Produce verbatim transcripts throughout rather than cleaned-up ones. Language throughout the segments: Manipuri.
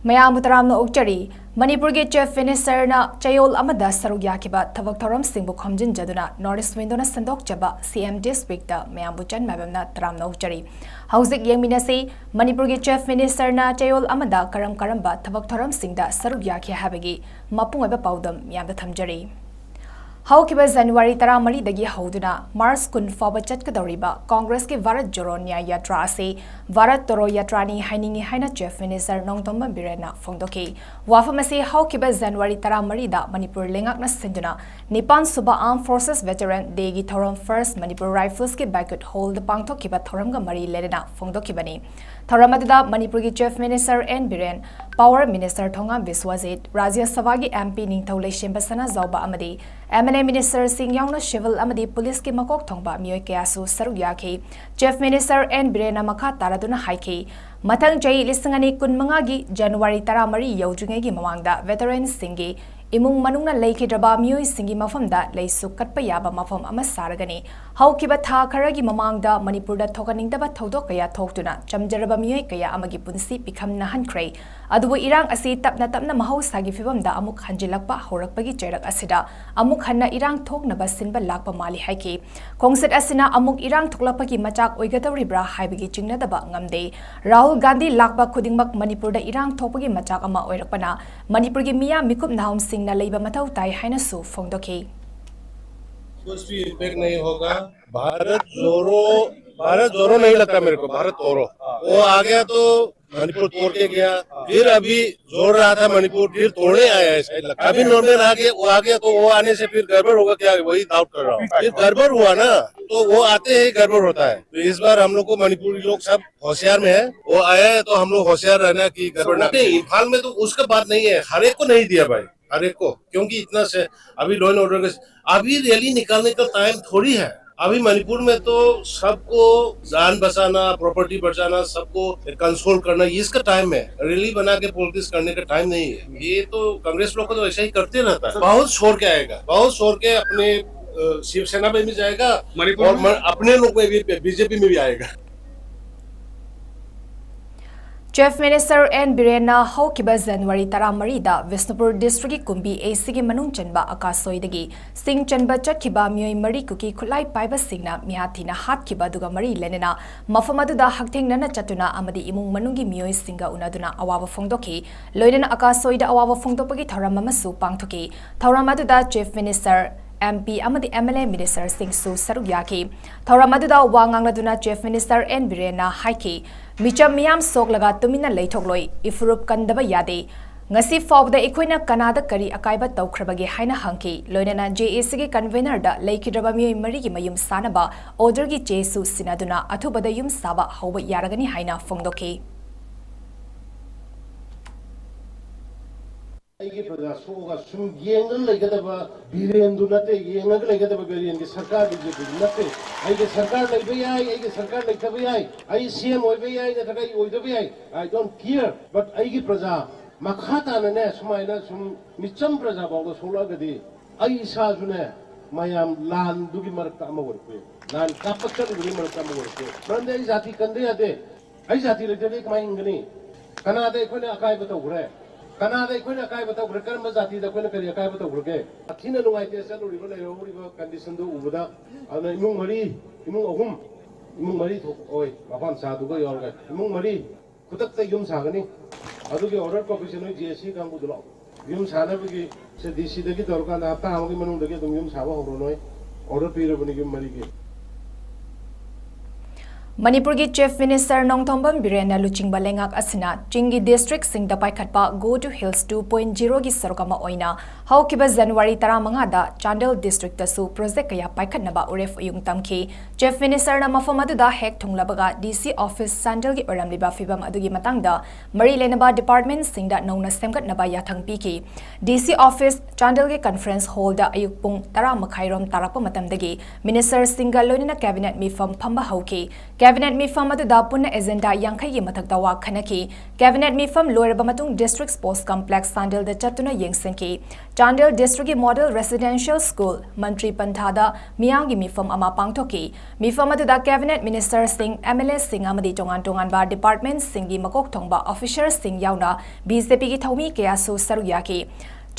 ꯃꯌꯥꯝꯕꯨ ꯇꯔꯥꯝꯅ ꯑꯣꯛꯆꯔꯤ꯫ ꯃꯅꯤꯄꯨꯔꯒꯤ Chief Ministerꯅ ꯆꯌꯣꯜ ꯑꯃꯗ ꯁꯔꯨꯛ ꯌꯥꯈꯤꯕ ꯊꯕꯛ ꯊꯧꯔꯝꯁꯤꯡꯕꯨ ꯈꯣꯝꯖꯤꯟꯖꯗꯨꯅ North East Windowꯅ ꯁꯟꯗꯣꯛꯆꯕ C M Districtꯇ ꯃꯌꯥꯝꯕꯨ ꯆꯟꯃꯥꯏꯕꯝꯅ ꯇꯔꯥꯝꯅ ꯑꯣꯛꯆꯔꯤ꯫ ꯍꯧꯖꯤꯛ ꯌꯦꯡꯃꯤꯟꯅꯁꯤ, ꯃꯅꯤꯄꯨꯔꯒꯤ Chief Ministerꯅ ꯆꯌꯣꯜ ꯑꯃꯗ ꯀꯔꯝ ꯀꯔꯝꯕ ꯊꯕꯛ ꯊꯧꯔꯝꯁꯤꯡꯗ ꯁꯔꯨꯛ ꯌꯥꯈꯤ ꯍꯥꯏꯕꯒꯤ ꯃꯄꯨꯡ ꯑꯣꯏꯕ ꯄꯥꯎꯗꯝ ꯃꯌꯥꯝꯗ ꯊꯝꯖꯔꯤ꯫ ꯍꯧꯈꯤꯕ January ꯇꯔꯥꯃꯔꯤꯗꯒꯤ ꯍꯧꯗꯨꯅ March ꯀꯨꯟ ꯐꯥꯎꯕ ꯆꯠꯀꯗꯧꯔꯤꯕ Congressꯀꯤ ꯚꯥꯔꯠ ꯖꯣꯔꯣ ꯅ꯭ꯌꯥꯌ ꯌꯥꯇ꯭ꯔꯥ ꯑꯁꯤ ꯚꯥꯔꯠ ꯇꯣꯔꯣ ꯌꯥꯇ꯭ꯔꯥꯅꯤ ꯍꯥꯏꯅꯤꯡꯏ ꯍꯥꯏꯅ Chief Minister ꯅꯣꯡꯊꯣꯝꯕꯝ ꯕꯤꯔꯦꯟꯅ ꯐꯣꯡꯗꯣꯛꯈꯤ꯫ ꯋꯥꯐꯝ ꯑꯁꯤ ꯍꯧꯈꯤꯕ January ꯇꯔꯥꯃꯔꯤꯗ ꯃꯅꯤꯄꯨꯔ ꯂꯩꯉꯥꯛꯅ ꯁꯤꯟꯗꯨꯅ ꯅꯤꯄꯥꯟ ꯁꯨꯕ Armed Forces Veteran Dayꯒꯤ ꯊꯧꯔꯝ First Manipur Riflesꯀꯤ Banquet Hallꯗ ꯄꯥꯡꯊꯣꯛꯈꯤꯕ ꯊꯧꯔꯝꯒ ꯃꯔꯤ ꯂꯩꯅꯅ ꯐꯣꯡꯗꯣꯛꯈꯤꯕꯅꯤ꯫ ꯊꯧꯔꯝ ꯑꯗꯨꯗ ꯃꯅꯤꯄꯨꯔꯒꯤ Chief Minister N Biren, Power Minister ꯊꯣꯉꯥꯝ ꯕꯤꯁ꯭ꯋꯖꯤꯠ, ꯔꯥꯖ꯭ꯌ ꯁꯚꯥꯒꯤ M P ꯅꯤꯡꯊꯧ ꯂꯩꯁꯦꯝꯕ ꯁꯅꯥꯖꯥꯎꯕ ꯑꯃꯗꯤ M L A ministerꯁꯤꯡ ꯌꯥꯎꯅ civil ꯑꯃꯗꯤ ꯄꯨꯂꯤꯁꯀꯤ ꯃꯀꯣꯛ ꯊꯣꯡꯕ ꯃꯤꯑꯣꯏ ꯀꯌꯥꯁꯨ ꯁꯔꯨꯛ ꯌꯥꯈꯤ꯫ Chief Minister N ꯕꯤꯔꯦꯟꯅ ꯃꯈꯥ ꯇꯥꯔꯗꯨꯅ ꯍꯥꯏꯈꯤ, ꯃꯊꯪ ꯆꯍꯤ ꯂꯤꯁꯤꯡ ꯑꯅꯤ ꯀꯨꯟꯃꯉꯥꯒꯤ January ꯇꯔꯥꯃꯔꯤ ꯌꯧꯗ꯭ꯔꯤꯉꯩꯒꯤ ꯃꯃꯥꯡꯗ veteranꯁꯤꯡꯒꯤ ꯏꯃꯨꯡ ꯃꯅꯨꯡꯅ ꯂꯩꯈꯤꯗ꯭ꯔꯕ ꯃꯤꯑꯣꯏꯁꯤꯡꯒꯤ ꯃꯐꯝꯗ ꯂꯩꯁꯨ ꯀꯠꯄ ꯌꯥꯕ ꯃꯐꯝ ꯑꯃ ꯁꯥꯔꯒꯅꯤ꯫ ꯍꯧꯈꯤꯕ ꯊꯥ ꯈꯔꯒꯤ ꯃꯃꯥꯡꯗ ꯃꯅꯤꯄꯨꯔꯗ ꯊꯣꯛꯍꯟꯅꯤꯡꯗꯕ ꯊꯧꯗꯣꯛ ꯀꯌꯥ ꯊꯣꯛꯇꯨꯅ ꯆꯝꯖꯔꯕ ꯃꯤꯑꯣꯏ ꯀꯌꯥ ꯑꯃꯒꯤ ꯄꯨꯟꯁꯤ ꯄꯤꯈꯝ ꯅꯥꯍꯟꯈ꯭ꯔꯦ꯫ ꯑꯗꯨꯕꯨ ꯏꯔꯥꯡ ꯑꯁꯤ ꯇꯞꯅ ꯇꯞꯅ ꯃꯍꯧꯁꯥꯒꯤ ꯐꯤꯕꯝꯗ ꯑꯃꯨꯛ ꯍꯟꯖꯤꯜꯂꯛꯄ ꯍꯧꯔꯛꯄꯒꯤ ꯆꯩꯔꯛ ꯑꯁꯤꯗ ꯑꯃꯨꯛ ꯍꯟꯅ ꯏꯔꯥꯡ ꯊꯣꯛꯅꯕ ꯁꯤꯟꯕ ꯂꯥꯛꯄ ꯃꯥꯜꯂꯤ ꯍꯥꯏꯈꯤ꯫ ꯈꯣꯡꯆꯠ ꯑꯁꯤꯅ ꯑꯃꯨꯛ ꯏꯔꯥꯡ ꯊꯣꯛꯂꯛꯄꯒꯤ ꯃꯆꯥꯛ ꯑꯣꯏꯒꯗꯧꯔꯤꯕ꯭ꯔꯥ ꯍꯥꯏꯕꯒꯤ ꯆꯤꯡꯅꯗꯕ ꯉꯝꯗꯦ꯫ ꯔꯥꯍꯨꯜ ꯒꯥꯟꯙꯤ ꯂꯥꯛꯄ ꯈꯨꯗꯤꯡꯃꯛ ꯃꯅꯤꯄꯨꯔꯗ ꯏꯔꯥꯡ ꯊꯣꯛꯄꯒꯤ ꯃꯆꯥꯛ ꯑꯃ ꯑꯣꯏꯔꯛꯄꯅ ꯃꯅꯤꯄꯨꯔꯒꯤ ꯃꯤꯌꯥꯝ ꯃꯤꯀꯨꯞ ꯅꯍꯥꯔꯣꯜꯁꯤꯡꯅ ꯂꯩꯕ ꯃꯊꯧ ꯇꯥꯏ ꯍꯥꯏꯅꯁꯨ ꯐꯣꯡꯗꯣꯛꯈꯤ꯫ कुछ भी इम्पैक्ट नहीं होगा। भारत जोड़ो, भारत जोड़ो नहीं लगता मेरे को, भारत तोड़ो। वो आ गया तो मणिपुर तोड़ के गया, फिर अभी जोड़ रहा था मणिपुर, फिर तोड़ने आया है शायद लगता है। अभी नॉर्मल आ गया, वो आ गया तो वो आने से फिर गड़बड़ होगा क्या, वही डाउट कर रहा हूँ। फिर गड़बड़ हुआ ना, तो वो आते ही गड़बड़ होता है। तो इस बार हम लोग को मणिपुरी लोग सब होशियार में है, वो आया है तो हम लोग होशियार रहना कि गड़बड़ ना करें। इम्फाल में तो उसका बात नहीं है, हर एक को नहीं दिया भाई, हर एक को, क्योंकि इतना से अभी लॉ एंड ऑर्डर के अभी रैली निकालने का टाइम थोड़ी है। अभी मणिपुर में तो सबको जान बचाना, प्रॉपर्टी बचाना, सबको कंसोल करना, इसका टाइम है। रैली बना के पॉलिटिक्स करने का टाइम नहीं है। ये तो कांग्रेस लोग को तो ऐसा ही करते रहता है। बहुत छोड़ के आएगा, बहुत छोड़ के अपने अ, शिवसेना में भी जाएगा मणिपुर और में? म- अपने लोग में भी, बीजेपी में भी आएगा। Chief Minister N ꯕꯤꯔꯦꯟꯅ ꯍꯧꯈꯤꯕ January ꯇꯔꯥꯃꯔꯤꯗ ꯕꯤꯁꯅꯨꯄꯨꯔ district ꯀꯤ ꯀꯨꯝꯕꯤ A C ꯒꯤ ꯃꯅꯨꯡ ꯆꯟꯕ ꯑꯀꯥꯁꯣꯏꯗꯒꯤ ꯁꯤꯡ ꯆꯟꯕ ꯆꯠꯈꯤꯕ ꯃꯤꯑꯣꯏ ꯃꯔꯤ ꯀꯨꯀꯤ ꯈꯨꯠꯂꯥꯏ ꯄꯥꯏꯕꯁꯤꯡꯅ ꯃꯤꯍꯥꯠ ꯊꯤꯅ ꯍꯥꯠꯈꯤꯕ ꯑꯗꯨꯒ ꯃꯔꯤ ꯂꯩꯅꯅ ꯃꯐꯝ ꯑꯗꯨꯗ ꯍꯛꯊꯦꯡꯅꯅ ꯆꯠꯇꯨꯅ ꯑꯃꯗꯤ ꯏꯃꯨꯡ ꯃꯅꯨꯡꯒꯤ ꯃꯤꯑꯣꯏꯁꯤꯡꯒ ꯎꯅꯗꯨꯅ ꯑꯋꯥꯕ ꯐꯣꯡꯗꯣꯛꯈꯤ꯫ ꯂꯣꯏꯅꯅ ꯑꯀꯥꯁꯣꯏꯗ ꯑꯋꯥꯕ ꯐꯣꯡꯗꯣꯛꯄꯒꯤ ꯊꯧꯔꯝ ꯑꯃꯁꯨ ꯄꯥꯡꯊꯣꯛꯈꯤ꯫ ꯊꯧꯔꯝ ꯑꯗꯨꯗ Chief Minister, M P ꯑꯃꯗꯤ M L A minister ꯁꯤꯡꯁꯨ ꯁꯔꯨꯛ ꯌꯥꯈꯤ꯫ ꯊꯧꯔꯝ ꯑꯗꯨꯗ ꯋꯥ ꯉꯥꯡꯂꯗꯨꯅ Chief Minister N ꯕꯤꯔꯦꯟꯅ ꯍꯥꯏꯈꯤ, ꯃꯤꯆꯝ ꯃꯤꯌꯥꯝ ꯁꯣꯛꯂꯒ ꯇꯨꯃꯤꯟꯅ ꯂꯩꯊꯣꯛꯂꯣꯏ, ꯏꯐꯨꯔꯨꯞ ꯀꯟꯗꯕ ꯌꯥꯗꯦ꯫ ꯉꯁꯤ ꯐꯥꯎꯕꯗ ꯑꯩꯈꯣꯏꯅ ꯀꯅꯥꯗ ꯀꯔꯤ ꯑꯀꯥꯏꯕ ꯇꯧꯈ꯭ꯔꯕꯒꯦ ꯍꯥꯏꯅ ꯍꯪꯈꯤ꯫ ꯂꯣꯏꯅꯅ J A C ꯒꯤ convener ꯗ ꯂꯩꯈꯤꯗ꯭ꯔꯕ ꯃꯤꯑꯣꯏ ꯃꯔꯤꯒꯤ ꯃꯌꯨꯝ ꯁꯥꯅꯕ order ꯒꯤ ꯆꯦꯁꯨ ꯁꯤꯟꯅꯗꯨꯅ ꯑꯊꯨꯕꯗ ꯌꯨꯝ ꯁꯥꯕ ꯍꯧꯕ ꯌꯥꯔꯒꯅꯤ ꯍꯥꯏꯅ ꯐꯣꯡꯗꯣꯛꯈꯤ꯫ ꯑꯩꯒꯤ ꯄ꯭ꯔꯖꯥ ꯁꯣꯛꯑꯒ ꯁꯨꯝ ꯌꯦꯡꯉꯒ ꯂꯩꯒꯗꯕ ꯕꯤꯔꯦꯟꯗꯨ ꯅꯠꯇꯦ, ꯌꯦꯡꯉꯒ ꯂꯩꯒꯗꯕ ꯕꯤꯔꯦꯟꯒꯤ ꯁꯔꯀꯥꯔ ꯕꯤ ꯖꯦ ꯄꯤꯗꯨ ꯅꯠꯇꯦ꯫ ꯑꯩꯒꯤ ꯁꯔꯀꯥꯔ ꯂꯩꯕ ꯌꯥꯏ, ꯑꯩꯒꯤ ꯁꯔꯀꯥꯔ ꯂꯩꯇꯕ ꯌꯥꯏ, ꯑꯩ C M ꯑꯣꯏꯕ ꯌꯥꯏ ꯅꯠꯇ꯭ꯔꯒ ꯑꯩ ꯑꯣꯏꯗꯕ ꯌꯥꯏ, I don't care, but ꯑꯩꯒꯤ ꯄ꯭ꯔꯖꯥ ꯃꯈꯥ ꯇꯥꯅꯅꯦ ꯁꯨꯃꯥꯏꯅ ꯁꯨꯝ ꯃꯤꯆꯝ ꯄ꯭ꯔꯖꯥ ꯐꯥꯎꯗ ꯁꯣꯛꯂꯛꯑꯒꯗꯤ ꯑꯩ ꯏꯁꯥꯁꯨꯅꯦ ꯃꯌꯥꯝ ꯂꯥꯟꯗꯨꯒꯤ ꯃꯔꯛꯇ ꯑꯃ ꯑꯣꯏꯔꯛꯄ ꯌꯥꯏ, ꯂꯥꯟ ꯀꯥꯞꯄ ꯆꯠꯂꯨꯕꯒꯤ ꯃꯔꯛꯇ ꯑꯃ ꯑꯣꯏꯔꯛꯄ ꯌꯥꯏ꯫ ꯃꯔꯝꯗꯤ ꯑꯩ ꯖꯥꯇꯤ ꯀꯟꯗ ꯌꯥꯗꯦ꯫ ꯑꯩ ꯖꯥꯇꯤ ꯂꯩꯇ꯭ꯔꯗꯤ ꯑꯩ ꯀꯃꯥꯏꯅ ꯍꯤꯡꯒꯅꯤ? ꯀꯅꯥꯗ ꯑꯩꯈꯣꯏꯅ ꯑꯀꯥꯏꯕ ꯇꯧꯈ꯭ꯔꯦ? ꯀꯅꯥꯗ ꯑꯩꯈꯣꯏꯅ ꯑꯀꯥꯏꯕ ꯇꯧꯈ꯭ꯔꯦ? ꯀꯔꯝꯕ ꯖꯥꯇꯤꯗ ꯑꯩꯈꯣꯏꯅ ꯀꯔꯤ ꯑꯀꯥꯏꯕ ꯇꯧꯈ꯭ꯔꯒꯦ? ꯊꯤꯅ ꯅꯨꯡꯉꯥꯏꯇꯦ ꯆꯠꯂꯨꯔꯤꯕ ꯂꯩꯍꯧꯔꯤꯕ condition ꯗꯨ ꯎꯕꯗ꯫ ꯑꯗꯨꯅ ꯏꯃꯨꯡ ꯃꯔꯤ, ꯏꯃꯨꯡ ꯑꯍꯨꯝ, ꯏꯃꯨꯡ ꯃꯔꯤ ꯊꯣꯛ-, ꯑꯣꯏ, ꯃꯄꯥ ꯃꯆꯥꯗꯨꯒ ꯌꯥꯎꯔꯒ ꯏꯃꯨꯡ ꯃꯔꯤ ꯈꯨꯗꯛꯇ ꯌꯨꯝ ꯁꯥꯒꯅꯤ꯫ ꯑꯗꯨꯒꯤ order copy ꯁꯦ ꯅꯣꯏ J A C ꯀꯥꯡꯕꯨꯗꯨ ꯂꯥꯛꯑꯣ꯫ ꯌꯨꯝ ꯁꯥꯅꯕꯒꯤ ꯁꯦ D C ꯗꯒꯤ ꯇꯧꯔꯀꯥꯟꯗ ꯍꯞꯇꯥ ꯑꯃꯒꯤ ꯃꯅꯨꯡꯗꯒꯤ ꯑꯗꯨꯝ ꯌꯨꯝ ꯁꯥꯕ ꯍꯧꯔꯣ ꯅꯣꯏ꯫ Order ꯄꯤꯔꯕꯅꯤ ꯌꯨꯝ ꯃꯔꯤꯒꯤ꯫ ꯃꯅꯤꯄꯨꯔꯒꯤ Chief Minister ꯅꯣꯡꯊꯣꯝꯕꯝ ꯕꯤꯔꯦꯟꯅ ꯂꯨꯆꯤꯡꯕ ꯂꯩꯉꯥꯛ ꯑꯁꯤꯅ ꯆꯤꯡꯒꯤ district ꯁꯤꯡꯗ ꯄꯥꯏꯈꯠꯄ Go to Hills two point zero ꯒꯤ ꯁꯔꯨꯛ ꯑꯃ ꯑꯣꯏꯅ ꯍꯧꯈꯤꯕ January ꯇꯔꯥꯃꯉꯥꯗ ꯆꯥꯟꯗꯦꯜ district ꯇꯁꯨ project ꯀꯌꯥ ꯄꯥꯏꯈꯠꯅꯕ ꯎꯔꯦꯞ ꯎꯌꯨꯡ ꯇꯝꯈꯤ꯫ Chief Minister ꯅ ꯃꯐꯝ ꯑꯗꯨꯗ ꯍꯦꯛ ꯊꯨꯡꯂꯕꯒ D C office ꯆꯥꯟꯗꯦꯜꯒꯤ ꯑꯣꯏꯔꯝꯂꯤꯕ ꯐꯤꯚꯝ ꯑꯗꯨꯒꯤ ꯃꯇꯥꯡꯗ ꯃꯔꯤ ꯂꯩꯅꯕ department ꯁꯤꯡꯗ ꯅꯧꯅ ꯁꯦꯝꯒꯠꯅꯕ ꯌꯥꯊꯪ ꯄꯤꯈꯤ꯫ D C office ꯆꯥꯟꯗꯦꯜꯒꯤ conference hall ꯗ ꯑꯌꯨꯛ ꯄꯨꯡ ꯇꯔꯥ ꯃꯈꯥꯏ ꯔꯣꯝ ꯇꯥꯔꯛꯄ ꯃꯇꯝꯗꯒꯤ minister ꯁꯤꯡꯒ ꯂꯣꯏꯅꯅ cabinet ꯃꯤꯐꯝ ꯐꯝꯕ ꯍꯧꯈꯤ꯫ Cabinet ꯃꯤꯐꯝ ꯑꯗꯨꯗ ꯄꯨꯟꯅ agenda ꯌꯥꯡꯈꯩꯒꯤ ꯃꯊꯛꯇ ꯋꯥ ꯈꯟꯅꯈꯤ꯫ Cabinet ꯃꯤꯐꯝ ꯂꯣꯏꯔꯕ ꯃꯇꯨꯡ District Sports Complex ꯆꯥꯟꯗꯦꯜꯗ ꯆꯠꯇꯨꯅ ꯌꯦꯡꯁꯤꯟꯈꯤ꯫ ꯆꯥꯟꯗꯦꯜ Districtꯀꯤ Model Residential School ꯃꯟꯇ꯭ꯔꯤ ꯄꯟꯊꯥꯗ ꯃꯤꯌꯥꯝꯒꯤ ꯃꯤꯐꯝ ꯑꯃ ꯄꯥꯡꯊꯣꯛꯈꯤ꯫ ꯃꯤꯐꯝ ꯑꯗꯨꯗ Cabinet Ministerꯁꯤꯡ, MLAꯁꯤꯡ ꯑꯃꯗꯤ ꯇꯣꯉꯥꯟ ꯇꯣꯉꯥꯟꯕ departmentꯁꯤꯡꯒꯤ ꯃꯀꯣꯛ ꯊꯣꯡꯕ officerꯁꯤꯡ ꯌꯥꯎꯅ BJPꯒꯤ ꯊꯧꯃꯤ ꯀꯌꯥꯁꯨ ꯁꯔꯨꯛ ꯌꯥꯈꯤ꯫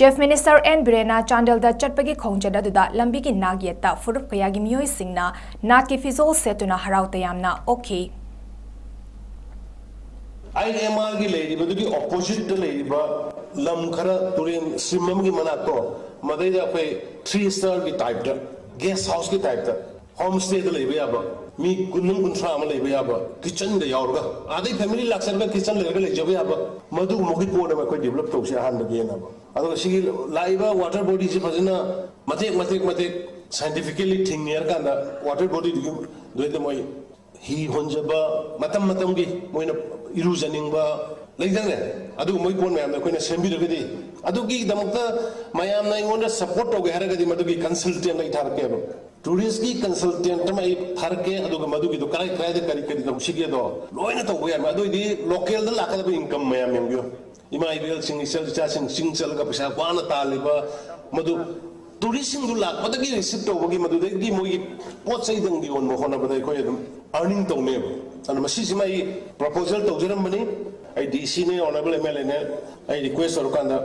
Chief Minister ꯑꯦꯟ ꯕꯤꯔꯦꯟꯅ ꯆꯥꯟꯗꯦꯜꯗ ꯆꯠꯄꯒꯤ ꯈꯣꯡꯆꯠ ꯑꯗꯨꯗ ꯂꯝꯕꯤꯒꯤ ꯅꯥꯛ ꯌꯦꯠꯇ ꯐꯨꯔꯨꯞ ꯀꯌꯥꯒꯤ ꯃꯤꯑꯣꯏꯁꯤꯡꯅ ꯅꯥꯠꯀꯤ ꯐꯤꯖꯣꯜ ꯁꯦꯠꯇꯨꯅ ꯍꯔꯥꯎ ꯇꯌꯥꯝꯅ ꯑꯣꯛꯈꯤ꯫ ꯑꯥꯏ ꯑꯦꯝ ꯑꯥꯔꯒꯤ ꯂꯩꯔꯤꯕꯗꯨꯒꯤ oppositeꯇ ꯂꯩꯔꯤꯕ ꯂꯝ ꯈꯔ, ꯇꯨꯔꯦꯟ stream ꯑꯃꯒꯤ ꯃꯅꯥꯛꯇꯣ, ꯃꯗꯩꯗ ꯑꯩꯈꯣꯏ three starꯒꯤ typeꯇ, guest houseꯀꯤ typeꯇ, home stayꯗ ꯂꯩꯕ ꯌꯥꯕ, ꯃꯤ ꯀꯨꯟ ꯑꯃ ꯀꯨꯟꯊ꯭ꯔꯥ ꯑꯃ ꯂꯩꯕ ꯌꯥꯕ, kitchenꯒ ꯌꯥꯎꯔꯒ, ꯑꯥꯗꯩ family ꯂꯥꯛꯆꯔꯒ kitchen ꯂꯩꯔꯒ ꯂꯩꯖꯕ ꯌꯥꯕ, ꯃꯗꯨꯒꯨꯝꯕꯒꯤ ꯄꯣꯠ ꯑꯃ ꯑꯩꯈꯣꯏ develop ꯇꯧꯁꯦ ꯑꯍꯥꯟꯕꯒꯤ ꯍꯥꯏꯅ꯫ ꯑꯗꯨꯒ ꯁꯤꯒꯤ ꯂꯥꯛꯏꯕ water bodyꯁꯤ ꯐꯖꯅ ꯃꯇꯦꯛ ꯃꯇꯦꯛ ꯃꯇꯦꯛ scientifically ꯊꯤꯡꯉꯦ ꯍꯥꯏꯔꯀꯥꯟꯗ, water bodyꯗꯨꯒꯤ ꯑꯗꯨꯗꯩꯗ ꯃꯣꯏ ꯍꯤ ꯍꯣꯟꯖꯕ, ꯃꯇꯝ ꯃꯇꯝꯒꯤ ꯃꯣꯏꯅ ꯏꯔꯨꯖꯅꯤꯡꯕ ꯂꯩꯗꯅꯦ, ꯑꯗꯨꯒꯨꯝꯕꯒꯤ ꯄꯣꯠ ꯃꯌꯥꯝꯗꯣ ꯑꯩꯈꯣꯏꯅ ꯁꯦꯝꯕꯤꯔꯒꯗꯤ, ꯑꯗꯨꯒꯤꯗꯃꯛꯇ ꯃꯌꯥꯝꯅ ꯑꯩꯉꯣꯟꯗ support ꯇꯧꯒꯦ ꯍꯥꯏꯔꯒꯗꯤ, ꯃꯗꯨꯒꯤ consultant ꯑꯩ ꯊꯥꯔꯛꯀꯦꯕ꯫ Touristꯀꯤ consultant ꯑꯃ ꯑꯩ ꯊꯥꯔꯛꯀꯦ, ꯑꯗꯨꯒ ꯃꯗꯨꯒꯤꯗꯣ ꯀꯔꯥꯏ ꯀꯔꯥꯏꯗ ꯀꯔꯤ ꯀꯔꯤ ꯇꯧꯁꯤꯒꯦꯗꯣ ꯂꯣꯏꯅ ꯇꯧꯕ ꯌꯥꯏ꯫ ꯑꯗꯨ ꯑꯣꯏꯗꯤ localꯗ ꯂꯥꯛꯀꯗꯕ income ꯃꯌꯥꯝ ꯌꯦꯡꯕꯤꯌꯨ꯫ ꯏꯃꯥ ꯏꯕꯦꯜꯁꯤꯡ, ꯏꯆꯜ ꯏꯆꯥꯁꯤꯡ ꯆꯤꯡ ꯆꯠꯂꯒ ꯄꯩꯁꯥ ꯋꯥꯅ ꯇꯥꯜꯂꯤꯕ ꯃꯗꯨ touristꯁꯤꯡꯗꯨ ꯂꯥꯛꯄꯗꯒꯤ receive ꯇꯧꯕꯒꯤ, ꯃꯗꯨꯗꯒꯤ ꯃꯣꯏꯒꯤ ꯄꯣꯠ ꯆꯩꯗꯪ ꯌꯣꯟꯕ ꯍꯣꯠꯅꯕꯗ ꯑꯩꯈꯣꯏ ꯑꯗꯨꯝ earning ꯇꯧꯅꯦꯕ꯫ ꯑꯗꯨꯅ ꯃꯁꯤꯁꯤꯃ ꯑꯩ proposal ꯇꯧꯖꯔꯝꯕꯅꯤ꯫ ꯑꯩ DCꯅꯦ, honourable MLAꯅꯦ, ꯑꯩ request ꯇꯧꯔꯀꯥꯟꯗ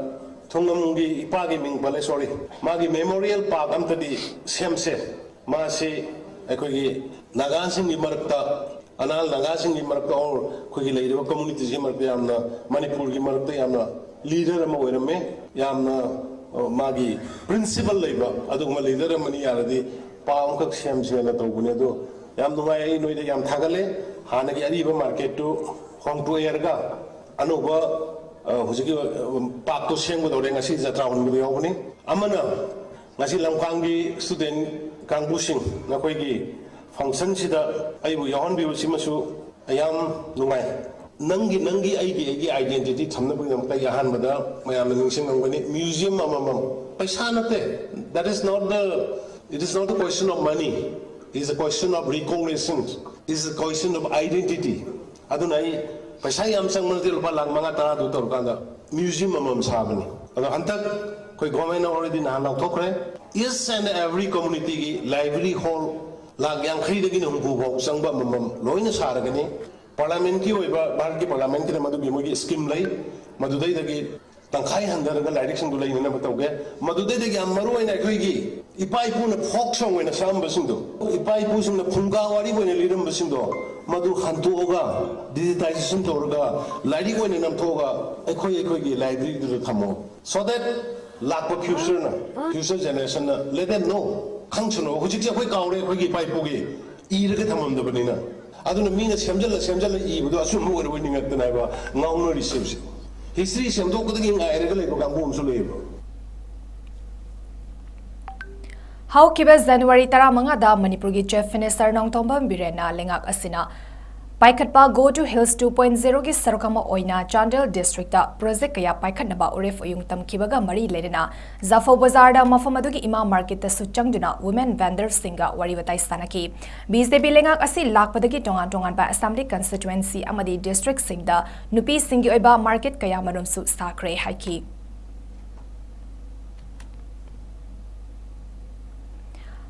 ꯊꯨꯡꯉꯝꯒꯤ ꯏꯄꯥꯒꯤ ꯃꯤꯡ ꯄꯜꯂꯦ, sorry, ꯃꯥꯒꯤ memorial park ꯑꯝꯇꯗꯤ ꯁꯦꯝꯁꯦ꯫ ꯃꯥꯁꯤ ꯑꯩꯈꯣꯏꯒꯤ ꯅꯥꯒꯥꯁꯤꯡꯒꯤ ꯃꯔꯛꯇ, ꯑꯅꯥꯜ ꯅꯥꯒꯥꯁꯤꯡꯒꯤ ꯃꯔꯛꯇ, or ꯑꯩꯈꯣꯏꯒꯤ ꯂꯩꯔꯤꯕ communityꯁꯤꯒꯤ ꯃꯔꯛꯇ ꯌꯥꯝꯅ, ꯃꯅꯤꯄꯨꯔꯒꯤ ꯃꯔꯛꯇ ꯌꯥꯝꯅ leader ꯑꯃ ꯑꯣꯏꯔꯝꯃꯦ꯫ ꯌꯥꯝꯅ, ꯑ, ꯃꯥꯒꯤ principle ꯂꯩꯕ ꯑꯗꯨꯒꯨꯝꯕ leader ꯑꯃꯅꯤ꯫ ꯌꯥꯔꯗꯤ park ꯑꯃꯈꯛ ꯁꯦꯝꯁꯦꯅ ꯇꯧꯕꯅꯦ꯫ ꯑꯗꯣ ꯌꯥꯝ ꯅꯨꯡꯉꯥꯏ, ꯑꯩ ꯅꯣꯏꯗ ꯌꯥꯝ ꯊꯥꯒꯠꯂꯦ꯫ ꯍꯥꯟꯅꯒꯤ ꯑꯔꯤꯕ marketꯇꯨ ꯍꯣꯡꯗꯣꯛꯑꯦꯔꯒ ꯑꯅꯧꯕ, ꯑ, ꯍꯧꯖꯤꯛꯀꯤ, ꯑ, parkꯇꯨ ꯁꯦꯝꯒꯗꯧꯔꯦ꯫ ꯉꯁꯤ ꯖꯇ꯭ꯔꯥ ꯍꯣꯟꯕꯗ ꯌꯥꯎꯕꯅꯤ꯫ ꯑꯃꯅ ꯉꯁꯤ ꯂꯝꯈꯥꯡꯒꯤ student ꯀꯥꯡꯕꯨꯁꯤꯡ, ꯅꯈꯣꯏꯒꯤ functionꯁꯤꯗ ꯑꯩꯕꯨ ꯌꯥꯎꯍꯟꯕꯤꯕꯁꯤꯃꯁꯨ ꯑꯩ ꯌꯥꯝ ꯅꯨꯡꯉꯥꯏ꯫ ꯅꯪꯒꯤ, ꯅꯪꯒꯤ, ꯑꯩꯒꯤ, ꯑꯩꯒꯤ identity ꯊꯝꯅꯕꯒꯤꯗꯃꯛꯇ ꯑꯩ ꯑꯍꯥꯟꯕꯗ ꯃꯌꯥꯝꯅ ꯅꯤꯡꯁꯤꯡꯂꯝꯒꯅꯤ, museum ꯑꯃꯃꯝ꯫ ꯄꯩꯁꯥ ꯅꯠꯇꯦ, that is not the, it is not a question of money, it is a question of recognition꯫ Is a question of identity. ꯑꯗꯨꯅ ꯑꯩ ꯄꯩꯁꯥ ꯌꯥꯝ ꯆꯪꯕ ꯅꯠꯇꯦ, ꯂꯨꯄꯥ ꯂꯥꯈ ꯃꯉꯥ ꯇꯔꯥꯗꯨ ꯇꯧꯔꯀꯥꯟꯗ ꯃ꯭ꯌꯨꯖꯤꯌꯝ ꯑꯃꯃꯝ ꯁꯥꯕꯅꯤ꯫ ꯑꯗꯣ ꯍꯟꯗꯛ ꯑꯩꯈꯣꯏ ꯒꯣꯔꯃꯦꯟꯅ already ꯅꯍꯥꯟ ꯂꯥꯎꯊꯣꯛꯈ꯭ꯔꯦ꯫ Each and every communityꯒꯤ library hall lakh ꯌꯥꯡꯈꯩꯗꯒꯤꯅ ꯍꯨꯝꯐꯨ ꯐꯥꯎ ꯆꯪꯕ ꯑꯃꯃꯝ ꯂꯣꯏꯅ ꯁꯥꯔꯒꯅꯤ꯫ ꯄꯥꯔꯂꯥꯃꯦꯟꯠꯀꯤ ꯑꯣꯏꯕ, ꯚꯥꯔꯠꯀꯤ ꯄꯥꯔꯂꯥꯃꯦꯟꯠꯀꯤꯅ ꯃꯗꯨꯒꯤ ꯃꯣꯏꯒꯤ scheme ꯂꯩ, ꯃꯗꯨꯗꯩꯗꯒꯤ ꯇꯪꯈꯥꯏ ꯍꯟꯊꯔꯒ ꯂꯥꯏꯔꯤꯛꯁꯤꯡꯗꯨ ꯂꯩꯅꯅꯕ ꯇꯧꯒꯦ꯫ ꯃꯗꯨꯗꯩꯗꯒꯤ ꯌꯥꯝ ꯃꯔꯨ ꯑꯣꯏꯅ ꯑꯩꯈꯣꯏꯒꯤ ꯏꯄꯥ ꯏꯄꯨꯅ folk song ꯑꯣꯏꯅ ꯁꯛꯑꯝꯕꯁꯤꯡꯗꯣ, ꯏꯄꯥ ꯏꯄꯨꯁꯤꯡꯅ ꯐꯨꯡꯒꯥ ꯋꯥꯔꯤ ꯑꯣꯏꯅ ꯂꯤꯔꯝꯕꯁꯤꯡꯗꯣ, ꯃꯗꯨ ꯍꯟꯇꯣꯛꯑꯒ, digitization ꯇꯧꯔꯒ, ꯂꯥꯏꯔꯤꯛ ꯑꯣꯏꯅ ꯅꯝꯊꯣꯛꯑꯒ ꯑꯩꯈꯣꯏ ꯑꯩꯈꯣꯏꯒꯤ libraryꯗꯨꯗ ꯊꯝꯃꯣ꯫ So that ꯂꯥꯛꯄ futureꯅ, future generationꯅ let them know, ꯈꯪꯁꯅꯨ꯫ ꯍꯧꯖꯤꯛꯁꯦ ꯑꯩꯈꯣꯏ ꯀꯥꯎꯔꯦ ꯑꯩꯈꯣꯏꯒꯤ ꯏꯄꯥ ꯏꯄꯨꯒꯤ ꯏꯔꯒ ꯊꯝꯃꯝꯗꯕꯅꯤꯅ꯫ ꯑꯗꯨꯅ ꯃꯤꯅ ꯁꯦꯝꯖꯜꯂ ꯁꯦꯝꯖꯜꯂ ꯏꯕꯗꯣ ꯑꯆꯨꯝꯕ ꯑꯣꯏꯔꯕꯣꯏ ꯅꯤꯡꯉꯛꯇꯅ ꯍꯥꯏꯕ ꯉꯥꯎꯅꯔꯤꯁꯦ ꯍꯧꯖꯤꯛ꯫ History ꯁꯦꯝꯗꯣꯛꯄꯗꯒꯤ ꯉꯥꯏꯔꯒ ꯂꯩꯕ ꯀꯥꯡꯕꯨ ꯑꯃꯁꯨ ꯂꯩꯌꯦꯕ꯫ ꯍꯧꯈꯤꯕ ꯖꯅꯋꯥꯔꯤ ꯇꯔꯥꯃꯉꯥꯗ ꯃꯅꯤꯄꯨꯔꯒꯤ Chief Minister ꯅꯣꯡꯊꯣꯝꯕꯝ ꯕꯤꯔꯦꯟꯅ ꯂꯩꯉꯥꯛ ꯑꯁꯤꯅ ꯄꯥꯏꯈꯠꯄ Go to Hills two point zero ꯒꯤ ꯁꯔꯨꯛ ꯑꯃ ꯑꯣꯏꯅ ꯆꯥꯟꯗꯦꯜ districtꯇ project ꯀꯌꯥ ꯄꯥꯏꯈꯠꯅꯕ ꯎꯔꯦꯞ ꯑꯌꯨꯡ ꯇꯝꯈꯤꯕꯒ ꯃꯔꯤ ꯂꯩꯅꯅ ꯖꯥꯐꯧ ꯕꯖꯥꯔꯗ ꯃꯐꯝ ꯑꯗꯨꯒꯤ ꯏꯃꯥ marketꯇꯁꯨ ꯆꯪꯗꯨꯅ women vendorꯁꯤꯡꯒ ꯋꯥꯔꯤ ꯋꯥꯇꯥꯏ ꯁꯥꯟꯅꯈꯤ꯫ BJP ꯂꯩꯉꯥꯛ ꯑꯁꯤ ꯂꯥꯛꯄꯗꯒꯤ ꯇꯣꯉꯥꯟ ꯇꯣꯉꯥꯟꯕ assembly constituency ꯑꯃꯗꯤ districtꯁꯤꯡꯗ ꯅꯨꯄꯤꯁꯤꯡꯒꯤ ꯑꯣꯏꯕ market ꯀꯌꯥ ꯃꯔꯨꯝꯁꯨ ꯁꯥꯈ꯭ꯔꯦ ꯍꯥꯏꯈꯤ꯫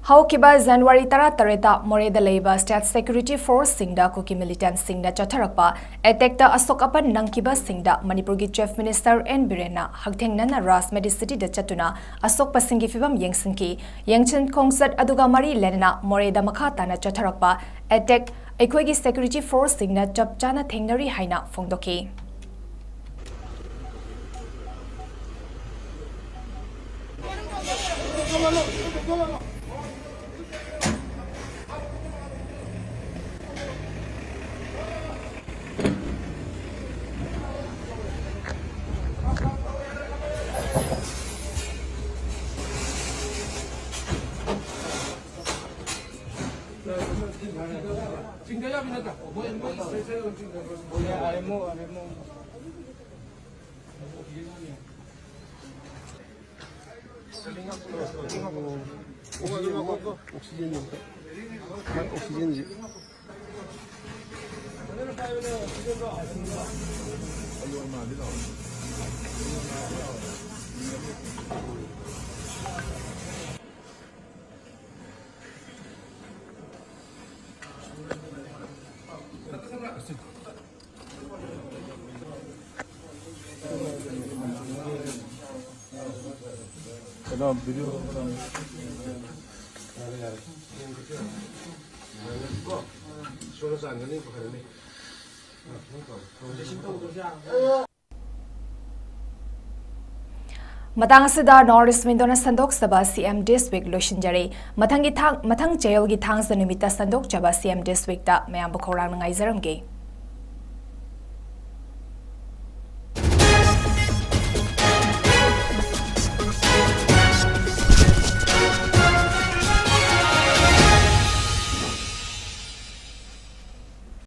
ꯍꯧꯈꯤꯕ ꯖꯅꯋꯥꯔꯤ ꯇꯔꯥꯇꯔꯦꯠꯇ ꯃꯣꯔꯦꯗ ꯂꯩꯕ state security forceꯁꯤꯡꯗ ꯀꯨꯀꯤ militantꯁꯤꯡꯅ ꯆꯠꯊꯔꯛꯄ attackꯇ ꯑꯁꯣꯛ ꯑꯄꯟ ꯅꯪꯈꯤꯕꯁꯤꯡꯗ ꯃꯅꯤꯄꯨꯔꯒꯤ Chief Minister ꯑꯦꯟ ꯕꯤꯔꯦꯟꯅ ꯍꯛꯊꯦꯡꯅꯅ ꯔꯥꯖ medicityꯗ ꯆꯠꯇꯨꯅ ꯑꯁꯣꯛꯄꯁꯤꯡꯒꯤ ꯐꯤꯚꯝ ꯌꯦꯡꯁꯤꯟꯈꯤ꯫ ꯌꯦꯡꯁꯤꯟ ꯈꯣꯡꯆꯠ ꯑꯗꯨꯒ ꯃꯔꯤ ꯂꯩꯅꯅ ꯃꯣꯔꯦꯗ ꯃꯈꯥ ꯇꯥꯅ ꯆꯠꯊꯔꯛꯄ attack ꯑꯩꯈꯣꯏꯒꯤ security forceꯁꯤꯡꯅ ꯆꯞ ꯆꯥꯅ ꯊꯦꯡꯅꯔꯤ ꯍꯥꯏꯅ ꯐꯣꯡꯗꯣꯛꯈꯤ꯫ Oxygen, oxygen, oxygen. ꯃꯇꯥꯡ ꯑꯁꯤꯗ North East Window ꯅ ꯁꯟꯗꯣꯛꯆꯕ C M This Week ꯂꯣꯏꯁꯤꯟꯖꯔꯦ꯫ ꯃꯊꯪꯒꯤ ꯊꯥꯡ-, ꯃꯊꯪ ꯆꯌꯣꯜꯒꯤ ꯊꯥꯡꯖ ꯅꯨꯃꯤꯠꯇ ꯁꯟꯗꯣꯛꯆꯕ C M This Week ꯇ ꯃꯌꯥꯝꯕꯨ ꯈꯧꯔꯥꯡꯅ ꯉꯥꯏꯖꯔꯝꯒꯦ꯫